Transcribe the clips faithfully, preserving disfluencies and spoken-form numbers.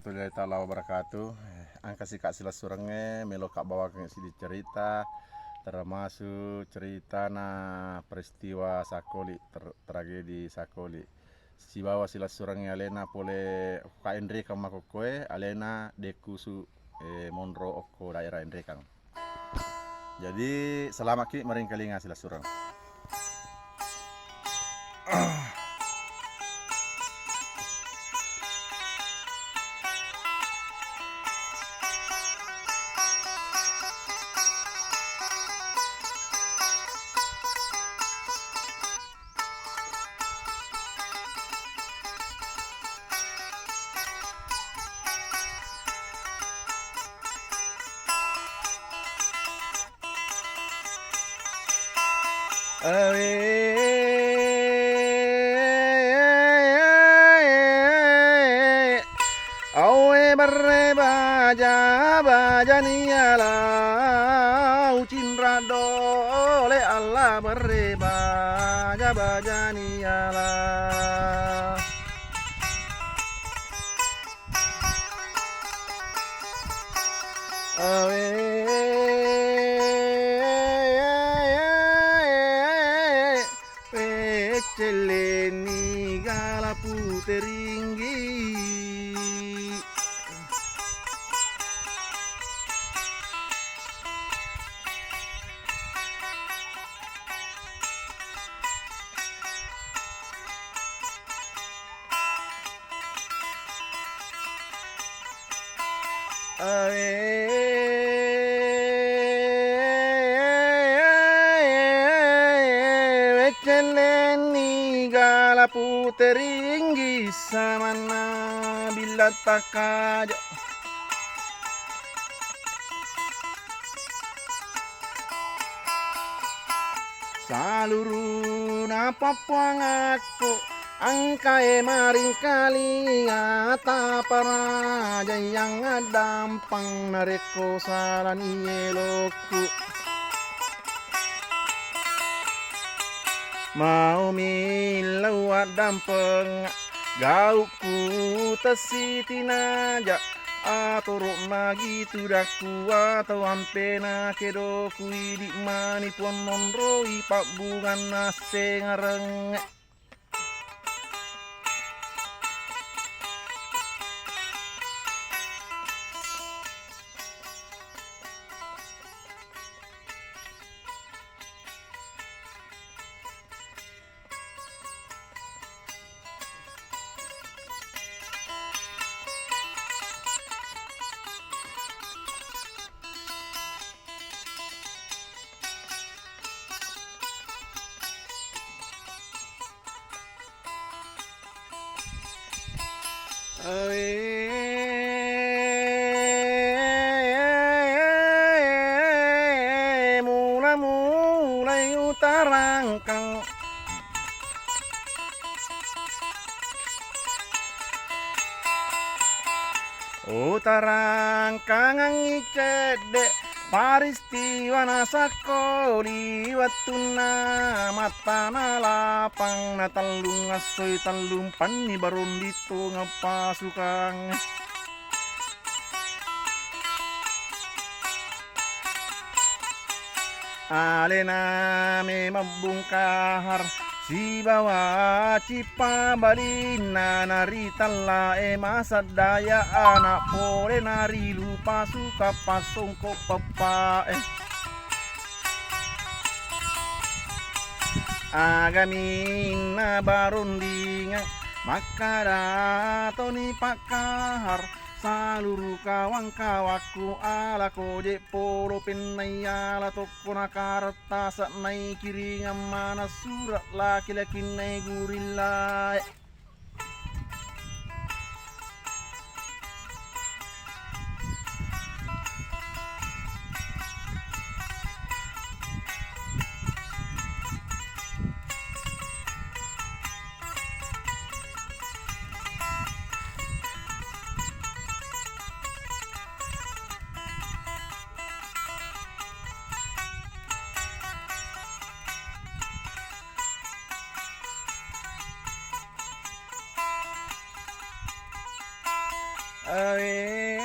Warahmatullahi taala wabarakatuh. Eh, engka sika silessurengnge meloka bawakeng seddi cerita, termasuk ceritana peristiwa Sakoli, ter-, tragedi Sakoli. Sibawa silessurengnge alena pole okko Enrekang makkokkoe, alena Dekkusu, eh, monro okko daerah Enrekang. Jadi, selamaki maringkalinga silessureng. Awe, awe berre baja, baja niala, ucinra dole Allah berre baja, baja niala. Awe, peccellenni gala puteringgi. Awe, weccellenni gala puteringgi samanna billa takkajo. Saluruna pappuangakku engkae maringkalinga, taparajayang addampeng narekko salani elokku. Mau millau addampeng gaukku tessitinaja. Atoro magi tudakku atau ampena kedoku, idi mani puang nonroi pabbunganna sengareng. Awe, mula-mulai utarangkang, utarangkangengngi cedde, paris- Tiwana Sakkoli wettunna mattana lapang, na tellung essoi tellung panni barondi tongeng pasukang. Alena memang bungkahar sibawa cippa balinna, naritallae maseddaya ana pole narilu pasuka passongko peppae. Agaminna barondingeng makkada toni pakkahar, saluru kawang-kawakku ala koje polo pennai ala tokko nakaretta se'nai kiringeng maneng sura laki-lakinnai gurillae. Awe,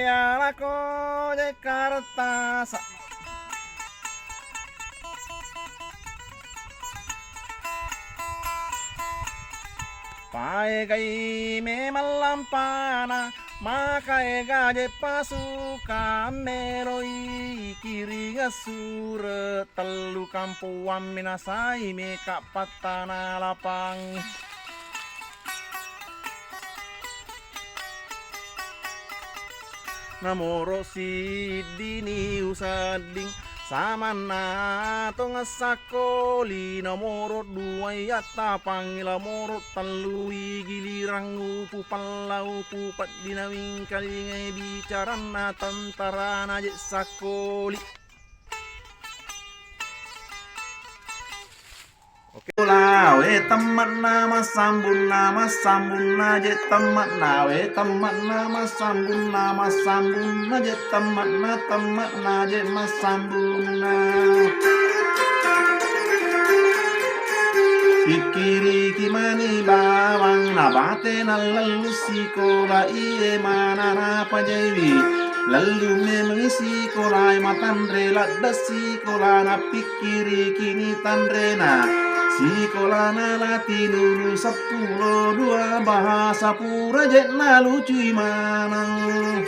alako je kartasa. Paegai memang lampana, maka ega je pasuka meloi kiring assure tellu kampoang menasai meka pattana lapang. Namoro siddini usedding samanna tongeng sakkoli, nomoro duai attapangngi, lamoro tellui gilirang upu pella upu peddina wingkalingai bicaranna tentarana je sakkoli. Oke. Lawe temmakna massambunna, massambunna je temmakna, we temmakna massambunna, massambunna je temmakna, temmakna je massambunna. Pikkiriki mani bawang na bate nallallu sikola, iye manana pajaiwi. Lallu memeng sikolae matanre ladde sikola, napikkirikini tanrena sikolana latinulu seppulo dua bahasa pura je nalucui maneng.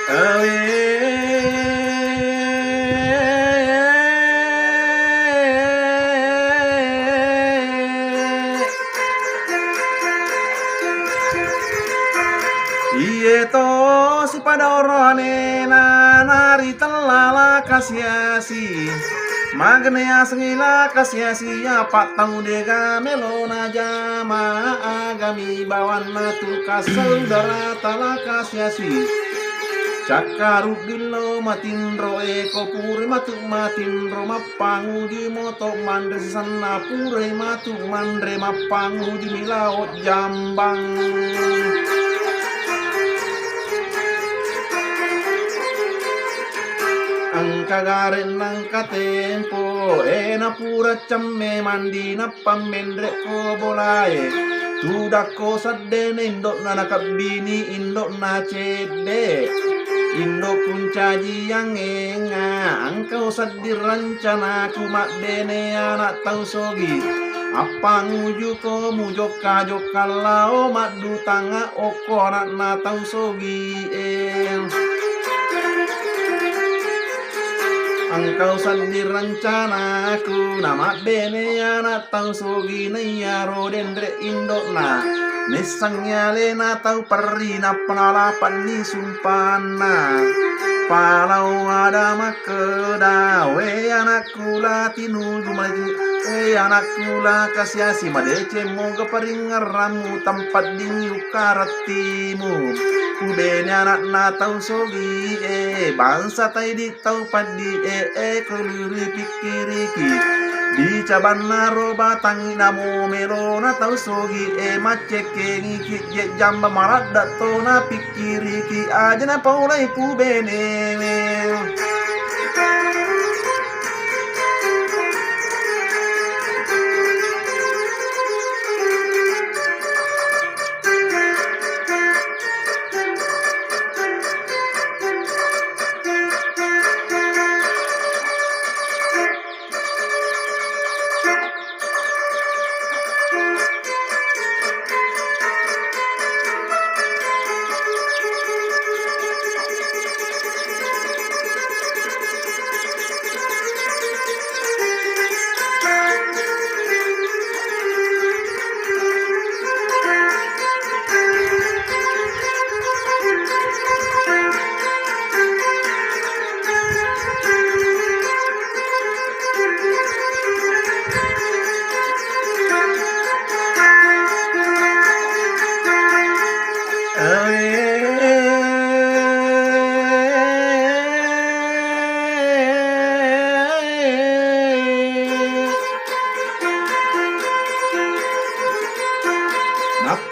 Awe. Iye to sipada oroanena naritella la kasiasi. Magenne asengngi la kasiasi, apa tau dega melo najama agami bawanna tu kasaudarata la kasiasi. Cakkaruddi lo matinro e, ko pura matu matinro, mappanguju moto manre sisenna, pura matu manre, mappanguju mi lao jambang. Engka gare nangka tempo e, napura cemme mandi nappa menre ko bolae. Tudakko seddene indo'na nakabbini indo'na cedde. Indo kuncajiangenga engka usedding rancanaku mabbene ana tau sogi. Appangujuko mujokka-jokka lao maddutanga okko ana'na tau sogi e. Engka usedding rancanaku namabbene ana tau sogi, naiyaro denre indo'na. Messangngi alena tau perri nappa nalapanni sumpanna. Palau ada makkeda, we anakku latinuju maju, we anakku la kasiasi, madeceng moga paringngerammu, tempat dingi ukkarattimu. Ubene anakna tau sogi e, bangsa taidi tau paddi e, e, keluri pikkiriki. Di cabanna ro batangi namo melona tau sogi e, maccekkengiki je jamba maradda tona pikkiriki, aja napaulai pubenewe.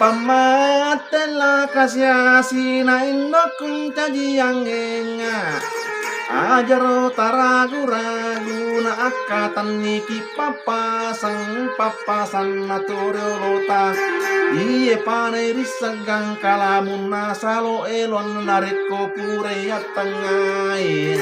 Pammattella kasiasi na indo kuncajiangenga. Ajaro taragu-ragu na akkatanniki pappasang, pappasang na tore olota. Iye panai risseggang kalamunna salo elon narekko purai attengngai.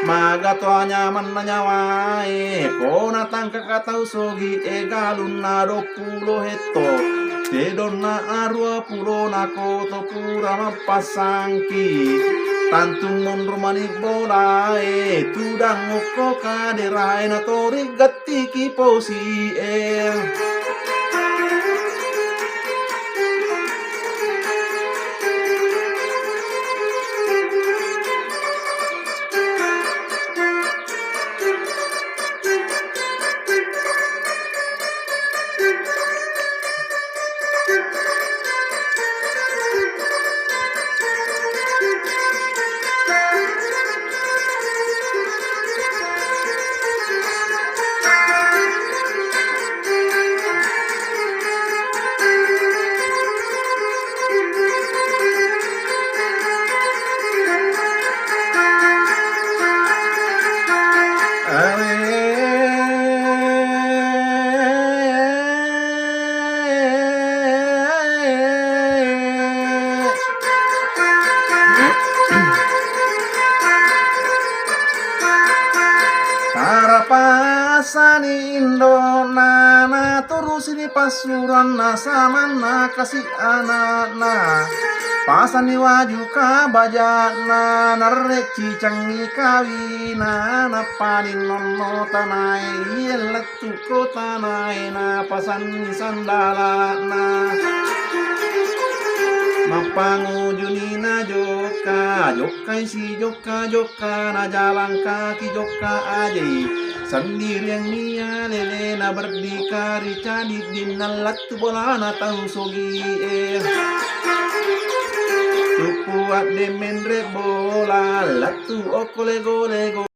Maga to anyamanna nyawae, ko natangkaka tau sogi e galunna duappulo hetto, tedonna arua pulo na koto pura mappasangki. Tantu monro mani bolae, tudang okko kaderae na tori gat tiki posi e. Tarapasani indona, naturusini passuranna samanna kasi ana'na. Pasani waju kabaja'na, narre cicangngi kawina, nappani nonno tanae, iye lettu ko tanae, napasanni sandala'na. Mappangujuni na jokka, jokkai si jokka, jokka na jalang kaki jokka ajai. Sendiriang nia lelena berdikari cadiddinna lettu bolana tau sogie. Tuppu adde menre bola, lettu okko lego-lego.